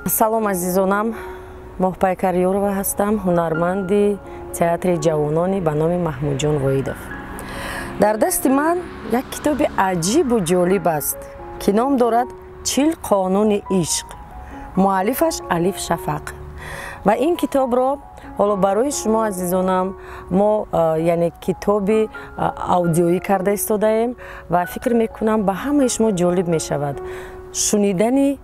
Салом, азизонам, Моҳпайкар Ёрова ҳастам, ҳунарманди театри ҷавонони ба номи Маҳмудҷон Воҳидов. Дар дасти ман як китоби аҷибу ҷолиб аст, ки ном дорад «Чил қонуни ишқ», муаллифаш Алиф Шафақ. Ва ин китобро ҳоло барои шумо, азизонам, мо яъне китоби аудиоӣ карда истодаем ва фикр мекунам, ба ҳамаи шумо ҷолиб мешавад шунидани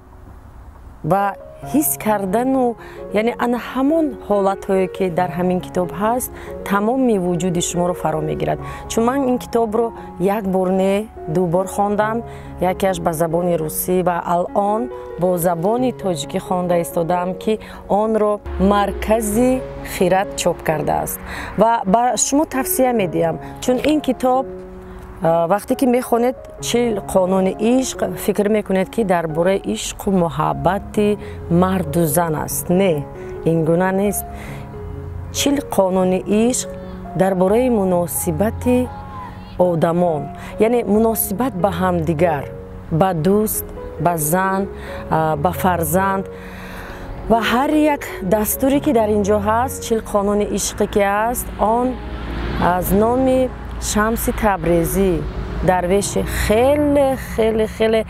ва ҳис кардану, яъне ана ҳамон ҳолатҳое, ки дар ҳамин китоб ҳаст, тамоми вуҷуди шуморо фаро мегирад. Чун ман ин китобро як бор не, ду бор хондам, якеаш ба забони русӣ ва алон бо забони тоҷикӣ хонда истодаам, ки онро Маркази Хират чоп кардааст. Ва ба шумо тавсия медиҳам, чун ин китоб вақте ки мехонед, «Чил қонуни ишқ», фикр мекунед, ки дар бораи ишқу муҳаббати марду зан аст. Не, ин гуна нест. «Чил қонуни ишқ» дар бораи муносибати одамон, яъне муносибат ба ҳамдигар, ба дӯст, ба зан, ба фарзанд ва ҳар як дастуре, ки дар ин ҷо ҳаст, чил қонуни ишқе ки ҳаст, он аз номи Шамси Табрезӣ, дарвеши хеле, хеле, хеле,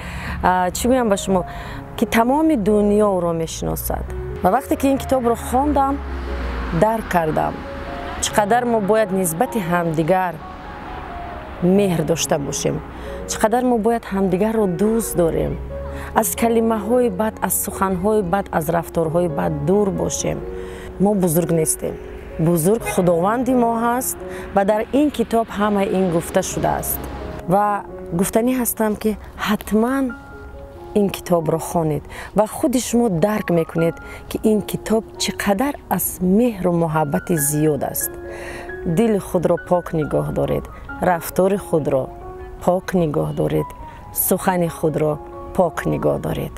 чӣ гӯям ба шумо, ки тамоми дунё ӯро мешиносад. Ва вақте ки ин китобро хондам, дарк кардам, чӣ қадар мо бояд нисбати ҳамдигар меҳр дошта бошем, чӣ қадар мо бояд ҳамдигарро дӯст дорем, аз калимаҳои бад, аз суханҳои бад, аз рафторҳои бад дур бошем. Мо бузург нестем, бузург Худованди мо ҳаст ва дар ин китоб ҳамаи ин гуфта шудааст. Ва гуфтанӣ ҳастам, ки ҳатман ин китобро хонед ва худи шумо дарк мекунед, ки ин китоб чӣ қадар аз меҳру муҳаббати зиёд аст. Дили худро пок нигоҳ доред, рафтори худро пок нигоҳ доред, сухани худро пок нигоҳ доред.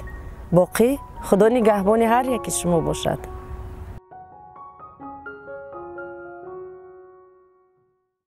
Боқӣ Худо нигаҳбони ҳар яки шумо бошад.